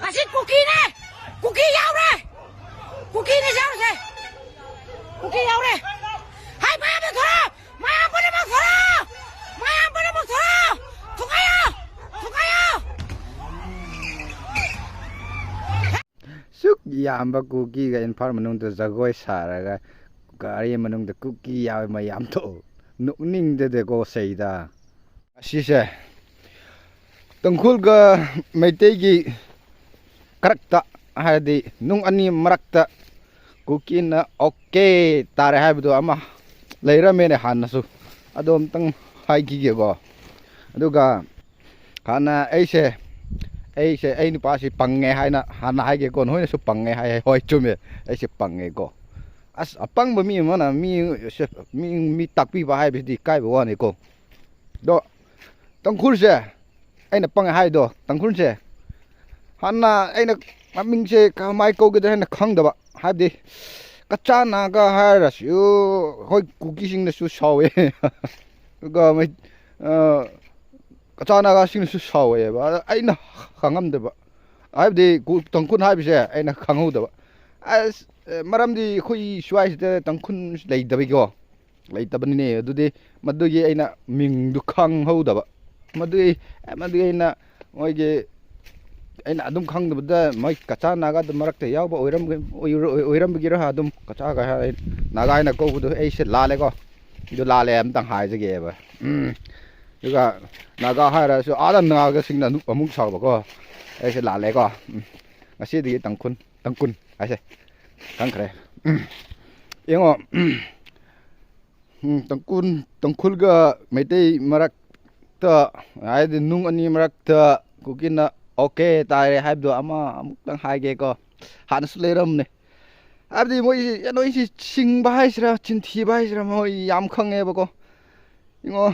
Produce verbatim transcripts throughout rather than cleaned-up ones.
ꯑꯁꯤ ꯀꯨꯀꯤꯅꯦ! ꯀꯨꯀꯤ ꯌꯥꯎꯔꯦ! ꯀꯨꯀꯤꯅꯦ ꯌꯥꯎꯔꯤꯁꯦ! ꯀꯨꯀꯤ ꯌꯥꯎꯔꯦ! ꯍꯥꯏ, ꯃꯌꯥꯝ ꯊꯣꯔꯛꯑꯣ! ꯃꯌꯥꯝ ꯄꯨꯝꯅꯃꯛ ꯊꯣꯔꯛꯑꯣ! ꯃꯌꯥꯝ ꯄꯨꯝꯅꯃꯛ ꯊꯣꯔꯛꯑꯣ! ꯊꯨꯒꯥꯏꯌꯣ! ꯊꯨꯒꯥꯏꯌꯣ! ꯁꯨꯛ ꯌꯥꯝꯕ ꯀꯨꯀꯤꯒ ꯏꯝꯐꯥꯜ ꯃꯅꯨꯡꯗ ꯖꯒꯣꯏ ꯁꯥꯔꯒ ꯒꯥꯔꯤ ꯃꯅꯨꯡꯗ ꯀꯨꯀꯤ ꯌꯥꯎꯋꯦ ꯃꯌꯥꯝꯗꯣ꯫ ꯅꯣꯛꯅꯤꯡꯗꯦꯗꯀꯣ ꯁꯩꯗ꯫ ꯑꯁꯤꯁꯦ ꯇꯥꯡꯈꯨꯜꯒ ꯃꯩꯇꯩꯒꯤ ꯀꯔꯛꯇ, ꯍꯥꯏꯗꯤ ꯅꯨꯡ ꯑꯅꯤ ꯃꯔꯛꯇ ꯀꯨꯀꯤꯅ ꯑꯣꯀꯦ ꯇꯥꯔꯦ ꯍꯥꯏꯕꯗꯣ ꯑꯃ ꯂꯩꯔꯝꯃꯦꯅꯦ ꯍꯥꯟꯅꯁꯨ꯫ ꯑꯗꯣ ꯑꯝꯇꯪ ꯍꯥꯏꯈꯤꯒꯦꯀꯣ꯫ ꯑꯗꯨꯒ ꯍꯥꯟꯅ ꯑꯩꯁꯦ, ꯑꯩꯁꯦ, ꯑꯩ ꯅꯨꯄꯥꯁꯤ ꯄꯪꯉꯦ ꯍꯥꯏꯅ ꯍꯥꯟꯅ ꯍꯥꯏꯒꯦꯀꯣ꯫ ꯅꯣꯏꯅꯁꯨ ꯄꯪꯉꯦ ꯍꯥꯏ꯫ ꯍꯣꯏ, ꯆꯨꯝꯃꯦ, ꯑꯩꯁꯦ ꯄꯪꯉꯦꯀꯣ꯫ ꯑꯁ, ꯑꯄꯪꯕ ꯃꯤ ꯑꯃꯅ ꯃꯤ, ꯃꯤ, ꯃꯤ ꯇꯥꯛꯄꯤꯕ ꯍꯥꯏꯕꯁꯤꯗꯤ ꯏꯀꯥꯏꯕ ꯋꯥꯅꯤꯀꯣ꯫ ꯑꯗꯣ ꯇꯥꯡꯈꯨꯜꯁꯦ, ꯑꯩꯅ ꯄꯪꯉꯦ ꯍꯥꯏꯗꯣ, ꯇꯥꯡꯈꯨꯜꯁꯦ ꯍꯥꯟꯅ ꯑꯩꯅ ꯃꯃꯤꯡꯁꯦ ꯀꯃꯥꯏ ꯀꯧꯒꯗ꯭ꯔꯥ ꯍꯥꯏꯅ ꯈꯪꯗꯕ, ꯍꯥꯏꯕꯗꯤ ꯀꯆꯥ ꯅꯥꯒꯥ ꯍꯥꯏꯔꯁꯨ ꯑꯩꯈꯣꯏ ꯀꯨꯀꯤꯁꯤꯡꯅꯁꯨ ꯁꯥꯎꯋꯦ꯫ ꯑꯗꯨꯒ ꯃꯩ-, ꯑ, ꯀꯆꯥ ꯅꯥꯒꯥꯁꯤꯡꯅꯁꯨ ꯁꯥꯎꯋꯦꯕ꯫ ꯑꯗ ꯑꯩꯅ ꯈꯪꯉꯝꯗꯕ, ꯍꯥꯏꯕꯗꯤ ꯀꯨ-, ꯇꯥꯡꯈꯨꯜ ꯍꯥꯏꯕꯁꯦ ꯑꯩꯅ ꯈꯪꯍꯧꯗꯕ꯫ ꯑꯁ, ꯑꯦ, ꯃꯔꯝꯗꯤ ꯑꯩꯈꯣꯏ ꯁ꯭ꯋꯥꯏꯁꯤꯗ ꯇꯥꯡꯈꯨꯜ ꯂꯩꯇꯕꯒꯤꯀꯣ, ꯂꯩꯇꯕꯅꯤꯅꯦ꯫ ꯑꯗꯨꯗꯤ ꯃꯗꯨꯒꯤ ꯑꯩꯅ ꯃꯤꯡꯗꯨ ꯈꯪꯍꯧꯗꯕ꯫ ꯃꯗꯨꯒꯤ, ꯃꯗꯨꯒꯤ ꯑꯩꯅ ꯃꯣꯏꯒꯤ, ꯑꯩꯅ ꯑꯗꯨꯝ ꯈꯪꯗꯕꯗ ꯃꯣꯏ ꯀꯆꯥ ꯅꯥꯒꯥꯗꯨ ꯃꯔꯛꯇ ꯌꯥꯎꯕ ꯑꯣꯏꯔꯝꯒ-, ꯑꯣꯏꯔ-, ꯑꯣꯏꯔꯝꯕꯒꯤꯔ ꯑꯗꯨꯝ ꯀꯆꯥꯒ ꯍꯥꯏ-, ꯅꯥꯒꯥ ꯍꯥꯏꯅ ꯀꯧꯕꯗꯣ ꯑꯩꯁꯦ ꯂꯥꯜꯂꯦꯀꯣ꯫ ꯑꯗꯨ ꯂꯥꯜꯂꯦ ꯑꯝꯇꯪ ꯍꯥꯏꯖꯒꯦꯕ꯫ ꯎꯝ꯫ ꯑꯗꯨꯒ ꯅꯥꯒꯥ ꯍꯥꯏꯔꯁꯨ ꯑꯥꯗ ꯅꯥꯒꯥꯁꯤꯡꯅ ꯑꯃꯨꯛ, ꯑꯃꯨꯛ ꯁꯥꯎꯕꯀꯣ꯫ ꯑꯩꯁꯦ ꯂꯥꯜꯂꯦꯀꯣ꯫ ꯎꯝ꯫ ꯉꯁꯤꯗꯒꯤ ꯇꯥꯡꯈꯨꯜ, ꯇꯥꯡꯀꯨꯟ ꯍꯥꯏꯁꯦ ꯈꯪꯈ꯭ꯔꯦ꯫ ꯎꯝ꯫ ꯌꯦꯡꯉꯣ, ꯎꯝ, ꯇꯥꯡꯀꯨꯟ, ꯇꯥꯡꯈꯨꯜꯒ ꯃꯩꯇꯩ ꯃꯔꯛꯇ, ꯍꯥꯏꯗꯤ ꯅꯨꯡ ꯑꯅꯤ ꯃꯔꯛꯇ ꯀꯨꯀꯤꯅ ꯑꯣꯀꯦ ꯇꯥꯔꯦ ꯍꯥꯏꯕꯗꯣ ꯑꯃ ꯑꯃꯨꯛꯇꯪ ꯍꯥꯏꯒꯦꯀꯣ꯫ ꯍꯥꯟꯅꯁꯨ ꯂꯩꯔꯝꯅꯦ꯫ ꯍꯥꯏꯕꯗꯤ ꯃꯣꯏꯁꯤ, ꯅꯣꯏꯁꯤ ꯁꯤꯡꯕ ꯍꯥꯏꯁꯤꯔꯥ, ꯆꯤꯟꯊꯤꯕ ꯍꯥꯏꯁꯤꯔꯥ, ꯃꯣꯏ ꯌꯥꯝ ꯈꯪꯉꯦꯕꯀꯣ꯫ ꯌꯦꯡꯉꯣ,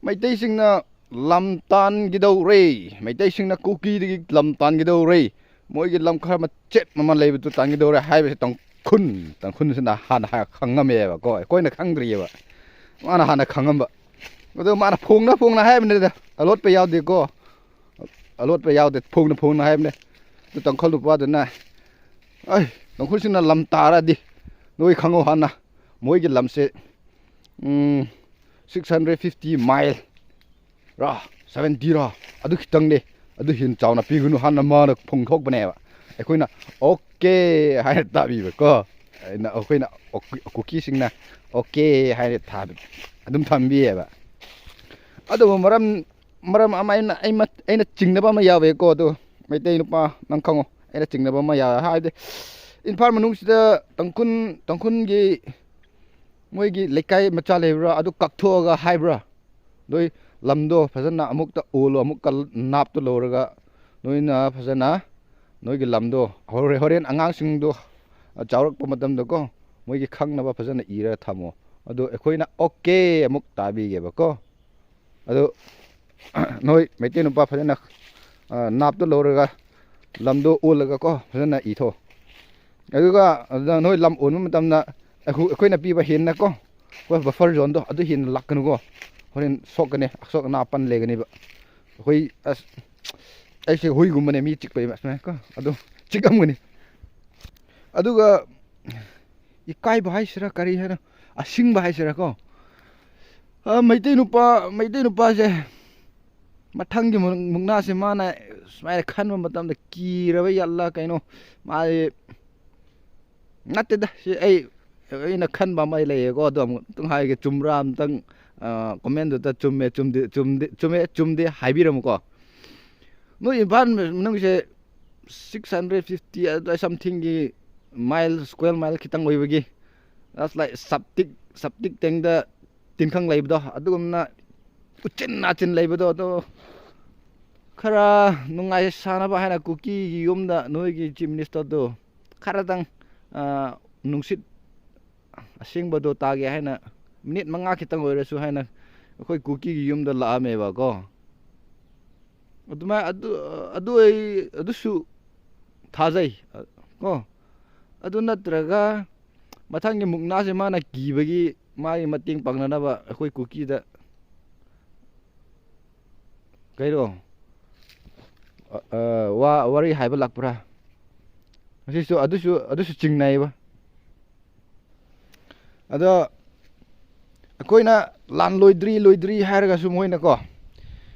ꯃꯩꯇꯩꯁꯤꯡꯅ ꯂꯝ ꯇꯥꯟꯒꯗꯧꯔꯦ, ꯃꯩꯇꯩꯁꯤꯡꯅ ꯀꯨꯀꯤꯗꯒꯤ ꯂꯝ ꯇꯥꯟꯒꯗꯧꯔꯦ, ꯃꯣꯏꯒꯤ ꯂꯝ ꯈꯔ ꯃꯆꯦꯠ ꯑꯃ ꯂꯩꯕꯗꯨ ꯇꯥꯟꯒꯗꯧꯔꯦ ꯍꯥꯏꯕꯁꯦ ꯇꯥꯡꯈꯨꯜ, ꯇꯥꯡꯈꯨꯜꯁꯤꯅ ꯍꯥꯟꯅ ꯍꯥꯏ-, ꯈꯪꯉꯝꯃꯦꯕꯀꯣ, ꯑꯩꯈꯣꯏꯅ ꯈꯪꯗ꯭ꯔꯤꯑꯕ, ꯃꯥꯅ ꯍꯥꯟꯅ ꯈꯪꯉꯝꯕ꯫ ꯑꯗꯣ ꯃꯥꯅ ꯐꯣꯡꯅ ꯐꯣꯡꯅ ꯍꯥꯏꯕꯅꯤꯗ, ꯑꯂꯣꯠꯄ ꯌꯥꯎꯗꯦꯀꯣ꯫ ꯑꯂꯣꯠꯄ ꯌꯥꯎꯗꯦ, ꯐꯣꯡꯅ ꯐꯣꯡꯅ ꯍꯥꯏꯕꯅꯦ꯫ ꯑꯗꯨ ꯇꯥꯡꯈꯨꯜ ꯅꯨꯄꯥꯗꯨꯅ, "ꯑꯩ, ꯇꯥꯡꯈꯨꯜꯁꯤꯡꯅ ꯂꯝ ꯇꯥꯔꯗꯤ ꯅꯣꯏ ꯈꯪꯉꯣ ꯍꯥꯟꯅ, ꯃꯣꯏꯒꯤ ꯂꯝꯁꯦ, ꯎꯝ, six hundred fifty mile ꯔꯥ, seventy ꯔꯥ, ꯑꯗꯨ ꯈꯤꯇꯪꯅꯦ, ꯑꯗꯨ ꯍꯦꯟꯅ ꯆꯥꯎꯅ ꯄꯤꯒꯅꯨ" ꯍꯥꯟꯅ ꯃꯥꯅ ꯐꯣꯡꯊꯣꯛꯄꯅꯦꯕ꯫ ꯑꯩꯈꯣꯏꯅ "ꯑꯣꯀꯦ" ꯍꯥꯏꯅ ꯇꯥꯕꯤꯕꯀꯣ꯫ ꯑꯩꯅ, ꯑꯩꯈꯣꯏꯅ, ꯀꯨꯀꯤꯁꯤꯡꯅ "ꯑꯣꯀꯦ" ꯍꯥꯏꯅ ꯊꯥꯕ, ꯑꯗꯨꯝ ꯊꯝꯕꯤꯌꯦꯕ꯫ ꯑꯗꯨꯕꯨ ꯃꯔꯝ, ꯃꯔꯝ ꯑꯃ ꯑꯩꯅ, ꯑꯩ ꯃ-, ꯑꯩꯅ ꯆꯤꯡꯅꯕ ꯑꯃ ꯌꯥꯎꯋꯦꯀꯣ꯫ ꯑꯗꯨ ꯃꯩꯇꯩ ꯅꯨꯄꯥ, ꯅꯪ ꯈꯪꯉꯣ, ꯑꯩꯅ ꯆꯤꯡꯅꯕ ꯑꯃ ꯌꯥꯎꯋꯦ꯫ ꯍꯥꯏꯕꯗꯤ ꯏꯝꯐꯥꯜ ꯃꯅꯨꯡꯁꯤꯗ ꯇꯥꯡꯈꯨꯜ, ꯇꯥꯡꯈꯨꯜꯒꯤ ꯃꯣꯏꯒꯤ ꯂꯩꯀꯥꯏ ꯃꯆꯥ ꯂꯩꯕ꯭ꯔꯥ, ꯑꯗꯨ ꯀꯛꯊꯣꯛꯑꯒ ꯍꯥꯏꯕ꯭ꯔꯥ, ꯅꯣꯏ ꯂꯝꯗꯣ ꯐꯖꯅ ꯑꯃꯨꯛꯇ ꯑꯣꯜꯂꯣ, ꯑꯃꯨꯛꯀ ꯅꯥꯞꯇꯣ ꯂꯧꯔꯒ ꯅꯣꯏꯅ ꯐꯖꯅ ꯅꯣꯏꯒꯤ ꯂꯝꯗꯣ ꯍꯣꯔꯦꯟ, ꯍꯣꯔꯦꯟ ꯑꯉꯥꯡꯁꯤꯡꯗꯣ ꯆꯥꯎꯔꯛꯄ ꯃꯇꯝꯗꯀꯣ, ꯃꯣꯏꯒꯤ ꯈꯪꯅꯕ ꯐꯖꯅ ꯏꯔꯒ ꯊꯝꯃꯣ꯫ ꯑꯗꯣ ꯑꯩꯈꯣꯏꯅ "ꯑꯣꯀꯦ" ꯑꯃꯨꯛ ꯇꯥꯕꯤꯒꯦꯕꯀꯣ꯫ ꯑꯗꯣ ꯅꯣꯏ ꯃꯩꯇꯩ ꯅꯨꯄꯥ ꯐꯖꯅ, ꯑ, ꯅꯥꯞꯇꯣ ꯂꯧꯔꯒ ꯂꯝꯗꯣ ꯑꯣꯜꯂꯒꯀꯣ ꯐꯖꯅ ꯏꯊꯣ꯫ ꯑꯗꯨꯒ ꯑꯗꯨꯗ ꯅꯣꯏ ꯂꯝ ꯑꯣꯟꯕ ꯃꯇꯝꯗ ꯑꯩꯈꯣ-, ꯑꯩꯈꯣꯏꯅ ꯄꯤꯕ ꯍꯦꯟꯅꯀꯣ, ꯑꯩꯈꯣꯏ buffer zoneꯗꯣ ꯑꯗꯨ ꯍꯦꯟꯅ ꯂꯥꯛꯀꯅꯨꯀꯣ꯫ ꯍꯣꯔꯦꯟ ꯁꯣꯛꯀꯅꯤ, ꯑꯁꯣꯛ ꯑꯅꯥ ꯑꯄꯟ ꯂꯩꯒꯅꯦꯕ꯫ ꯑꯩꯈꯣꯏ, ꯑꯁ, ꯑꯩꯁꯦ ꯍꯨꯏꯒꯨꯝꯕꯅꯦ, ꯃꯤ ꯆꯤꯛꯄ ꯁꯨꯃꯥꯏꯅ ꯀꯣ, ꯑꯗꯨ ꯆꯤꯛꯑꯝꯒꯅꯤ꯫ ꯑꯗꯨꯒ ꯏꯀꯥꯏꯕ ꯍꯥꯏꯁꯤꯔꯥ, ꯀꯔꯤ ꯍꯥꯏꯅꯣ, ꯑꯁꯤꯡꯕ ꯍꯥꯏꯁꯤꯔꯥ ꯀꯣ, ꯑ, ꯃꯩꯇꯩ ꯅꯨꯄꯥ, ꯃꯩꯇꯩ ꯅꯨꯄꯥꯁꯦ ꯃꯊꯪꯒꯤ ꯃꯨꯛ-, ꯃꯨꯛꯅꯥꯁꯦ ꯃꯥꯅ ꯁꯨꯃꯥꯏꯅ ꯈꯟꯕ ꯃꯇꯝꯗ ꯀꯤꯔꯕ ꯌꯥꯠꯂꯥ ꯀꯩꯅꯣ, ꯃꯥꯁꯦ, ꯅꯠꯇꯦꯗ, ꯁꯤ ꯑꯩ, ꯑꯩꯅ ꯈꯟꯕ ꯑꯃ ꯂꯩꯌꯦꯀꯣ, ꯑꯗꯣ ꯑꯃꯨꯛꯇꯪ ꯍꯥꯏꯒꯦ, ꯆꯨꯝꯕ꯭ꯔꯥ ꯑꯝꯇꯪ, ꯑ, commentꯗꯨꯗ ꯆꯨꯝꯃꯦ, ꯆꯨꯝꯗꯦ, ꯆꯨꯝꯗꯦ, ꯆꯨꯝꯃꯦ, ꯆꯨꯝꯗꯦ ꯍꯥꯏꯕꯤꯔꯝꯃꯨꯀꯣ꯫ ꯅꯣꯏ ꯏꯝꯐꯥꯜ ꯃꯅꯨꯡꯁꯦ six hundred fifty ꯑꯗꯨꯋꯥꯏ somethingꯒꯤ mile, square mile ꯈꯤꯇꯪ ꯑꯣꯏꯕꯒꯤ, that's like septic, septic tankꯗ ꯇꯤꯟꯈꯪ ꯂꯩꯕꯗꯣ, ꯑꯗꯨꯒꯨꯝꯅ ꯎꯆꯤꯟ ꯅꯥꯆꯤꯟ ꯂꯩꯕꯗꯣ, ꯑꯗꯣ ꯈꯔ ꯅꯨꯡꯉꯥꯏ ꯁꯥꯟꯅꯕ ꯍꯥꯏꯅ ꯀꯨꯀꯤꯒꯤ ꯌꯨꯝꯗ ꯅꯣꯏꯒꯤ chief ministerꯗꯣ ꯈꯔꯗꯪ, ꯑ, ꯅꯨꯡꯁꯤꯠ ꯑꯁꯦꯡꯕꯗꯣ ꯇꯥꯒꯦ ꯍꯥꯏꯅ minute ꯃꯉꯥ ꯈꯤꯇꯪ ꯑꯣꯏꯔꯁꯨ ꯍꯥꯏꯅ ꯑꯩꯈꯣꯏ ꯀꯨꯀꯤꯒꯤ ꯌꯨꯝꯗ ꯂꯥꯛꯑꯝꯃꯦꯕꯀꯣ꯫ ꯑꯗꯨꯃꯥꯏ-, ꯑꯗꯨ, ꯑꯗꯨ ꯑꯩ, ꯑꯗꯨꯁꯨ ꯊꯥꯖꯩ, ꯀꯣ꯫ ꯑꯗꯨ ꯅꯠꯇ꯭ꯔꯒ ꯃꯊꯪꯒꯤ ꯃꯨꯛꯅꯥꯁꯦ ꯃꯥꯅ ꯀꯤꯕꯒꯤ ꯃꯥꯒꯤ ꯃꯇꯦꯡ ꯄꯥꯡꯅꯅꯕ ꯑꯩꯈꯣꯏ ꯀꯨꯀꯤꯗ ꯀꯩꯅꯣ, ꯑ, ꯋꯥ ꯋꯥꯔꯤ ꯍꯥꯏꯕ ꯂꯥꯛꯄ꯭ꯔꯥ? ꯑꯁꯤꯁꯨ, ꯑꯗꯨꯁꯨ ꯑꯗꯨꯁꯨ ꯆꯤꯡꯅꯩꯌꯦꯕ꯫ ꯑꯗꯣ ꯑꯩꯈꯣꯏꯅ ꯂꯥꯟ ꯂꯣꯏꯗ꯭ꯔꯤ ꯂꯣꯏꯗ꯭ꯔꯤ ꯍꯥꯏꯔꯒꯁꯨ ꯃꯣꯏꯅꯀꯣ,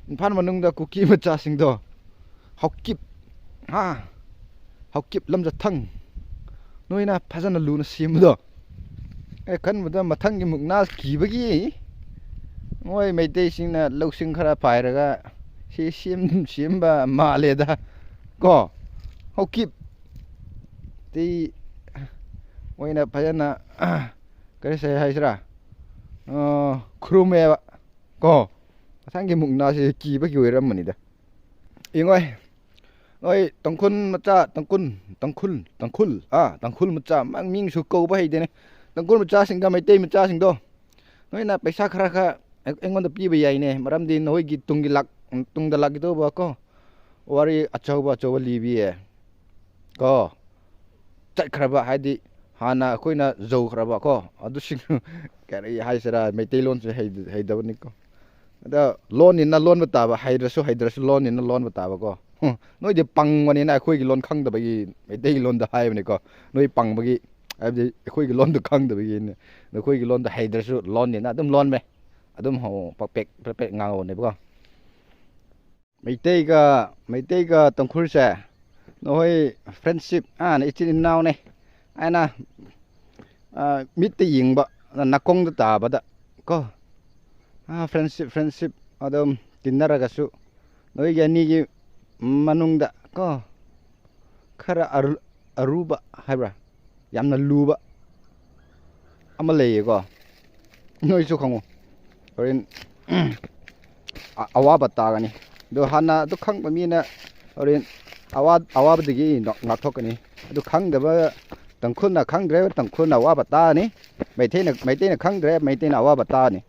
ꯏꯝꯐꯥꯜ ꯃꯅꯨꯡꯗ ꯀꯨꯀꯤ ꯃꯆꯥꯁꯤꯡꯗꯣ, ꯍꯥꯎꯀꯤꯞ, ꯍꯥ, ꯍꯥꯎꯀꯤꯞ ꯂꯝꯖꯊꯪ, ꯅꯣꯏꯅ ꯐꯖꯅ ꯂꯨꯅ ꯁꯦꯝꯕꯗꯣ, ꯑꯩ ꯈꯟꯕꯗ ꯃꯊꯪꯒꯤ ꯃꯨꯛꯅꯥ ꯀꯤꯕꯒꯤ ꯃꯣꯏ ꯃꯩꯇꯩꯁꯤꯡꯅ ꯂꯧꯁꯤꯡ ꯈꯔ ꯄꯥꯏꯔꯒ ꯁꯤ ꯁꯦꯝ-, ꯁꯦꯝꯕ ꯃꯥꯜꯂꯦꯗ ꯀꯣ꯫ ꯍꯥꯎꯀꯤꯞ ꯇꯤ ꯃꯣꯏꯅ ꯐꯖꯅ, ꯀꯔꯤ ꯁꯥꯏ ꯍꯥꯏꯁꯤꯔꯥ, ꯑ, ꯈꯨꯔꯨꯝꯃꯦꯕ ꯀꯣ꯫ ꯃꯊꯪꯒꯤ ꯃꯨꯛꯅꯥꯁꯤ ꯀꯤꯕꯒꯤ ꯑꯣꯏꯔꯝꯃꯅꯤꯗ꯫ ꯌꯦꯡꯉꯣꯏ, ꯅꯣꯏ ꯇꯥꯡꯈꯨꯜ ꯃꯆꯥ, ꯇꯥꯡꯈꯨꯜ, ꯇꯥꯡꯈꯨꯜ, ꯇꯥꯡꯈꯨꯜ, ꯑꯥ, ꯇꯥꯡꯈꯨꯜ ꯃꯆꯥ, ꯃ-, ꯃꯤꯡꯁꯨ ꯀꯧꯕ ꯍꯩꯇꯦꯅꯦ꯫ ꯇꯥꯡꯈꯨꯜ ꯃꯆꯥꯁꯤꯡꯒ ꯃꯩꯇꯩ ꯃꯆꯥꯁꯤꯡꯗꯣ, ꯅꯣꯏꯅ ꯄꯩꯁꯥ ꯈꯔ ꯈꯔ ꯑꯩ-, ꯑꯩꯉꯣꯟꯗ ꯄꯤꯕ ꯌꯥꯏꯅꯦ, ꯃꯔꯝꯗꯤ ꯅꯈꯣꯏꯒꯤ ꯇꯨꯡꯒꯤ ꯂꯥꯛ-, ꯇꯨꯡꯗ ꯂꯥꯛꯀꯗꯧꯕ ꯀꯣ, ꯋꯥꯔꯤ ꯑꯆꯧꯕ ꯑꯆꯧꯕ ꯂꯤꯕꯤꯌꯦ ꯀꯣ꯫ ꯆꯠꯈ꯭ꯔꯕ, ꯍꯥꯏꯗꯤ ꯍꯥꯟꯅ ꯑꯩꯈꯣꯏꯅ ꯖꯧꯈ꯭ꯔꯕ ꯀꯣ, ꯑꯗꯨꯁꯤꯡ ꯀꯔꯤ ꯍꯥꯏꯁꯤꯔꯥ, ꯃꯩꯇꯩꯂꯣꯟꯁꯦ ꯍꯩ-, ꯍꯩꯇꯕꯅꯤꯀꯣ꯫ ꯑꯗ ꯂꯣꯟꯅꯤꯅ ꯂꯣꯟꯕ ꯇꯥꯕ, ꯍꯩꯔꯁꯨ ꯍꯩꯇ꯭ꯔꯁꯨ ꯂꯣꯟꯅꯤꯅ ꯂꯣꯟꯕ ꯇꯥꯕꯀꯣ꯫ ꯍꯨꯝ, ꯅꯣꯏꯗꯤ ꯄꯪꯕꯅꯤꯅ ꯑꯩꯈꯣꯏꯒꯤ ꯂꯣꯟ ꯈꯪꯗꯕꯒꯤ ꯃꯩꯇꯩꯒꯤ ꯂꯣꯟꯗ ꯍꯥꯏꯕꯅꯤꯀꯣ꯫ ꯅꯣꯏ ꯄꯪꯕꯒꯤ, ꯍꯥꯏꯕꯗꯤ ꯑꯩꯈꯣꯏꯒꯤ ꯂꯣꯟꯗꯣ ꯈꯪꯗꯕꯒꯤꯅꯦ꯫ ꯅꯈꯣꯏꯒꯤ ꯂꯣꯟꯗꯣ ꯍꯩꯇ꯭ꯔꯁꯨ ꯂꯣꯟꯅꯤꯅ ꯑꯗꯨꯝ ꯂꯣꯟꯃꯦ꯫ ꯑꯗꯨꯝ ꯍꯧ-, ꯄꯛꯄꯦꯛ ꯄꯦꯛ ꯄꯦꯛ ꯉꯥꯡꯍꯧꯅꯦꯕꯀꯣ꯫ ꯃꯩꯇꯩꯒ, ꯃꯩꯇꯩꯒ ꯇꯥꯡꯈꯨꯜꯁꯦ ꯅꯈꯣꯏ friendship, ꯑꯥ, ꯏꯆꯤꯟ ꯏꯅꯥꯎꯅꯦ ꯍꯥꯏꯅ, ꯑꯥ, ꯃꯤꯠꯇ ꯌꯦꯡꯕ, ꯅꯥꯀꯣꯡꯗ ꯇꯥꯕꯗ ꯀꯣ, ꯑꯥ, friendship, friendship ꯑꯗꯨꯝ ꯇꯤꯟꯅꯔꯒꯁꯨ ꯅꯣꯏꯒꯤ ꯑꯅꯤꯒꯤ ꯃꯅꯨꯡꯗ ꯀꯣ, ꯈꯔ ꯑꯔꯨ-, ꯑꯔꯨꯕ ꯍꯥꯏꯕ꯭ꯔꯥ, ꯌꯥꯝꯅ ꯂꯨꯕ ꯑꯃ ꯂꯩꯌꯦꯀꯣ, ꯅꯣꯏꯁꯨ ꯈꯪꯉꯨ꯫ ꯍꯣꯔꯦꯟ ꯑ-, ꯑꯋꯥꯕ ꯇꯥꯒꯅꯤ꯫ ꯑꯗꯣ ꯍꯥꯟꯅ ꯑꯗꯨ ꯈꯪꯕ ꯃꯤꯅ ꯍꯣꯔꯦꯟ ꯑꯋꯥ-, ꯑꯋꯥꯕꯗꯒꯤ ꯉꯥꯛꯊꯣꯛꯀꯅꯤ꯫ ꯑꯗꯨ ꯈꯪꯗꯕ ꯇꯥꯡꯈꯨꯜꯅ ꯈꯪꯗ꯭ꯔꯦ, ꯇꯥꯡꯈꯨꯜꯅ ꯑꯋꯥꯕ ꯇꯥꯔꯅꯤ꯫ ꯃꯩꯇꯩꯅ, ꯃꯩꯇꯩꯅ ꯈꯪꯗ꯭ꯔꯦ, ꯃꯩꯇꯩꯅ ꯑꯋꯥꯕ ꯇꯥꯔꯅꯤ꯫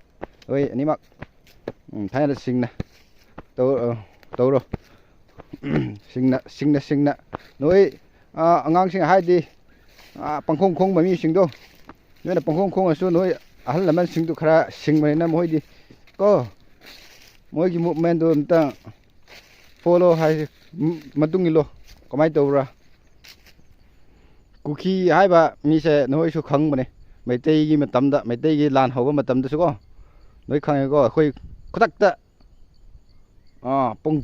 ꯍꯣꯏ, ꯑꯅꯤꯃꯛ, ꯎꯝ, ꯊꯥꯏꯅ ꯁꯤꯡꯅ ꯇꯧ-, ꯑ, ꯇꯧꯔꯣ꯫ ꯁꯤꯡꯅ, ꯁꯤꯡꯅ, ꯁꯤꯡꯅ꯫ ꯅꯣꯏ, ꯑ, ꯑꯉꯥꯡꯁꯤꯡ ꯍꯥꯏꯗꯤ, ꯑ, ꯄꯪꯈꯣꯡ ꯈꯣꯡꯕ ꯃꯤꯁꯤꯡꯗꯣ, ꯅꯣꯏꯅ ꯄꯪꯈꯣꯡ ꯈꯣꯡꯉꯁꯨ ꯅꯣꯏ ꯑꯍꯜ ꯂꯃꯟꯁꯤꯡꯗꯨ ꯈꯔ ꯁꯤꯡꯕꯅꯤꯅ ꯃꯣꯏꯗꯤ ꯀꯣ, ꯃꯣꯏꯒꯤ movementꯗꯨ ꯑꯝꯇ ꯄꯣꯂꯣ ꯍꯥꯏꯁꯦ, ꯃ-, ꯃꯇꯨꯡ ꯏꯜꯂꯣ꯫ ꯀꯃꯥꯏꯅ ꯇꯧꯕ꯭ꯔꯥ? ꯀꯨꯀꯤ ꯍꯥꯏꯕ ꯃꯤꯁꯦ ꯅꯈꯣꯏꯁꯨ ꯈꯪꯕꯅꯦ꯫ ꯃꯩꯇꯩꯒꯤ ꯃꯇꯝꯗ, ꯃꯩꯇꯩꯒꯤ ꯂꯥꯟ ꯍꯧꯕ ꯃꯇꯝꯗꯁꯨꯀꯣ, ꯅꯣꯏ ꯈꯪꯉꯦꯀꯣ, ꯑꯩꯈꯣꯏ ꯈꯨꯗꯛꯇ, ꯑꯥ, ꯄꯨꯡ,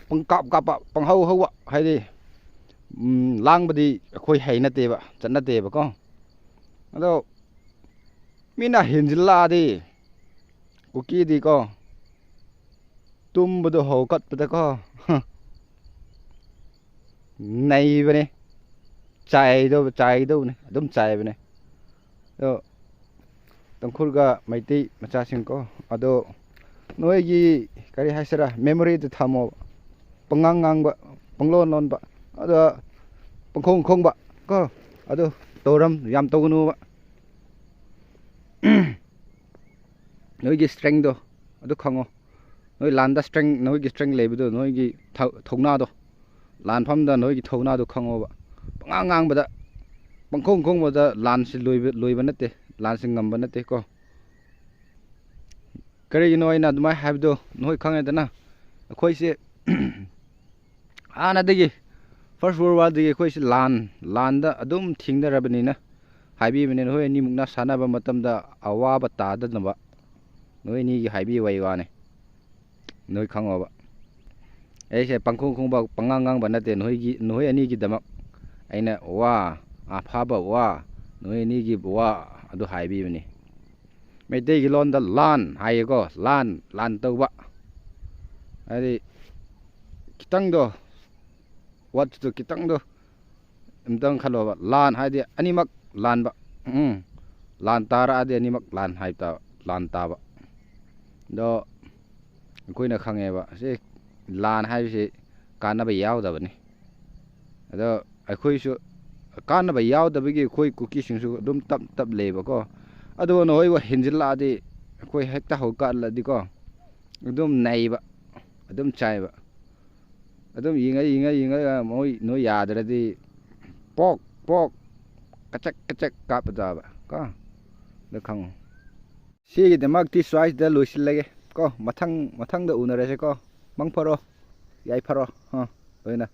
ꯄꯨꯡ ꯀꯥꯞ ꯀꯥꯞꯄ, ꯄꯪꯍꯧ ꯍꯧꯕ, ꯍꯥꯏꯗꯤ, ꯎꯝ, ꯂꯥꯡꯕꯗꯤ ꯑꯩꯈꯣꯏ ꯍꯩꯅꯗꯦꯕ, ꯆꯠꯅꯗꯦꯕꯀꯣ꯫ ꯑꯗꯣ ꯃꯤꯅ ꯍꯦꯟꯖꯤꯜꯂꯛꯑꯗꯤ, ꯀꯨꯀꯤꯗꯤꯀꯣ, ꯇꯨꯝꯕꯗꯣ ꯍꯧꯒꯠꯄꯗꯀꯣ, ꯅꯩꯕꯅꯦ꯫ ꯆꯥꯏꯗꯧ-, ꯆꯥꯏꯗꯧꯕꯅꯦ, ꯑꯗꯨꯝ ꯆꯥꯏꯕꯅꯦ꯫ ꯑꯗꯣ ꯇꯥꯡꯈꯨꯜꯒ ꯃꯩꯇꯩ ꯃꯆꯥꯁꯤꯡꯀꯣ, ꯑꯗꯣ ꯅꯣꯏꯒꯤ, ꯀꯔꯤ ꯍꯥꯏꯁꯤꯔꯥ, ꯃꯦꯃꯣꯔꯤꯗ ꯊꯝꯃꯣ꯫ ꯄꯉꯥꯡ ꯉꯥꯡꯕ, ꯄꯪꯂꯣꯟ ꯂꯣꯟꯕ, ꯑꯗ ꯄꯪꯈꯣꯡ ꯈꯣꯡꯕ ꯀꯣ, ꯑꯗꯨ ꯇꯧꯔꯝ-, ꯌꯥꯝ ꯇꯧꯒꯅꯨꯕ꯫ ꯅꯣꯏꯒꯤ ꯁ꯭ꯇꯔꯦꯡꯗꯣ ꯑꯗꯨ ꯈꯪꯉꯣ꯫ ꯅꯣꯏ ꯂꯥꯟꯗ ꯁ꯭ꯇꯔꯦꯡ, ꯅꯣꯏꯒꯤ ꯁ꯭ꯇꯔꯦꯡ ꯂꯩꯕꯗꯣ, ꯅꯣꯏꯒꯤ ꯊꯧ-, ꯊꯧꯅꯥꯗꯣ, ꯂꯥꯟꯐꯝꯗ ꯅꯣꯏꯒꯤ ꯊꯧꯅꯥꯗꯣ ꯈꯪꯉꯣꯕ꯫ ꯄꯉꯥꯡ ꯉꯥꯡꯕꯗ, ꯄꯪꯈꯣꯡ ꯈꯣꯡꯕꯗ ꯂꯥꯟꯁꯤ ꯂꯣꯏꯕ, ꯂꯣꯏꯕ ꯅꯠꯇꯦ, ꯂꯥꯟꯁꯤ ꯉꯝꯕ ꯅꯠꯇꯦ ꯀꯣ꯫ ꯀꯔꯤꯒꯤꯅꯣ ꯑꯩꯅ ꯑꯗꯨꯃꯥꯏꯅ ꯍꯥꯏꯕꯗꯣ ꯅꯣꯏ ꯈꯪꯉꯦꯗꯅ꯫ ꯑꯩꯈꯣꯏꯁꯦ ꯍꯥꯟꯅꯗꯒꯤ, ꯐꯥꯔꯁ ꯋꯥꯔꯜ ꯋꯥꯔꯗꯒꯤ ꯑꯩꯈꯣꯏꯁꯦ ꯂꯥꯟ, ꯂꯥꯟꯗ ꯑꯗꯨꯝ ꯊꯦꯡꯅꯔꯕꯅꯤꯅ ꯍꯥꯏꯕꯤꯕꯅꯦ, ꯅꯈꯣꯏ ꯑꯅꯤꯃꯨꯛꯅ ꯁꯥꯟꯅꯕ ꯃꯇꯝꯗ ꯑꯋꯥꯕ ꯇꯥꯗꯅꯕ꯫ ꯅꯣꯏ ꯑꯅꯤꯒꯤ ꯍꯥꯏꯕꯤꯕꯩ ꯋꯥꯅꯤ, ꯅꯣꯏ ꯈꯪꯉꯣꯕ꯫ ꯑꯩꯁꯦ ꯄꯪꯈꯣꯡ ꯈꯣꯡꯕ, ꯄꯉꯥꯡ ꯉꯥꯡꯕ ꯅꯠꯇꯦ꯫ ꯅꯣꯏꯒꯤ, ꯅꯣꯏ ꯑꯅꯤꯒꯤꯗꯃꯛ ꯑꯩꯅ ꯋꯥ, ꯑꯐꯕ ꯋꯥ, ꯅꯣꯏ ꯑꯅꯤꯒꯤ ꯋꯥ ꯑꯗꯨ ꯍꯥꯏꯕꯤꯕꯅꯤ꯫ ꯃꯩꯇꯩꯒꯤ ꯂꯣꯟꯗ ꯂꯥꯟ ꯍꯥꯏꯌꯦꯀꯣ, ꯂꯥꯟ, ꯂꯥꯟ ꯇꯧꯕ꯫ ꯍꯥꯏꯗꯤ ꯈꯤꯇꯪꯗꯣ, ꯋꯥꯠꯇꯨ ꯈꯤꯇꯪꯗꯣ ꯑꯝꯇꯪ ꯈꯜꯂꯣꯕ꯫ ꯂꯥꯟ ꯍꯥꯏꯗꯤ ꯑꯅꯤꯃꯛ ꯂꯥꯟꯕ꯫ ꯎꯝ꯫ ꯂꯥꯟ ꯇꯥꯔꯛꯑꯗꯤ ꯑꯅꯤꯃꯛ ꯂꯥꯟ ꯍꯥꯏꯕ ꯇꯥꯕ, ꯂꯥꯟ ꯇꯥꯕ꯫ ꯑꯗꯣ ꯑꯩꯈꯣꯏꯅ ꯈꯪꯉꯦꯕ, ꯁꯤ ꯂꯥꯟ ꯍꯥꯏꯕꯁꯤ ꯀꯥꯟꯅꯕ ꯌꯥꯎꯗꯕꯅꯤ꯫ ꯑꯗꯣ ꯑꯩꯈꯣꯏꯁꯨ ꯀꯥꯟꯅꯕ ꯌꯥꯎꯗꯕꯒꯤ ꯑꯩꯈꯣꯏ ꯀꯨꯀꯤꯁꯤꯡꯁꯨ ꯑꯗꯨꯝ ꯇꯞ ꯇꯞ ꯂꯩꯕꯀꯣ꯫ ꯑꯗꯨꯒ ꯅꯈꯣꯏꯕꯨ ꯍꯦꯟꯖꯤꯜꯂꯛꯑꯗꯤ, ꯑꯩꯈꯣꯏ ꯍꯦꯛꯇ ꯍꯧꯒꯠꯂꯗꯤꯀꯣ, ꯑꯗꯨꯝ ꯅꯩꯕ, ꯑꯗꯨꯝ ꯆꯥꯏꯕ꯫ ꯑꯗꯨꯝ ꯌꯦꯡꯉ, ꯌꯦꯡꯉ, ꯌꯦꯡꯉꯒ ꯃꯣꯏ, ꯅꯣꯏ ꯌꯥꯗ꯭ꯔꯗꯤ ꯄꯣꯛ, ꯄꯣꯛ, ꯀꯆꯛ, ꯀꯆꯛ ꯀꯥꯞꯄ ꯇꯥꯕ ꯀꯣ꯫ ꯑꯗꯨ ꯈꯪꯉꯨ꯫ ꯁꯤꯒꯤꯗꯃꯛꯇꯤ ꯁ꯭ꯋꯥꯏꯁꯤꯗ ꯂꯣꯏꯁꯤꯜꯂꯒꯦ ꯀꯣ꯫ ꯃꯊꯪ, ꯃꯊꯪꯗ ꯎꯅꯔꯁꯦꯀꯣ꯫ ꯃꯪ ꯐꯔꯣ꯫ ꯌꯥꯏꯐꯔꯣ꯫ ꯑ, ꯂꯣꯏꯅ꯫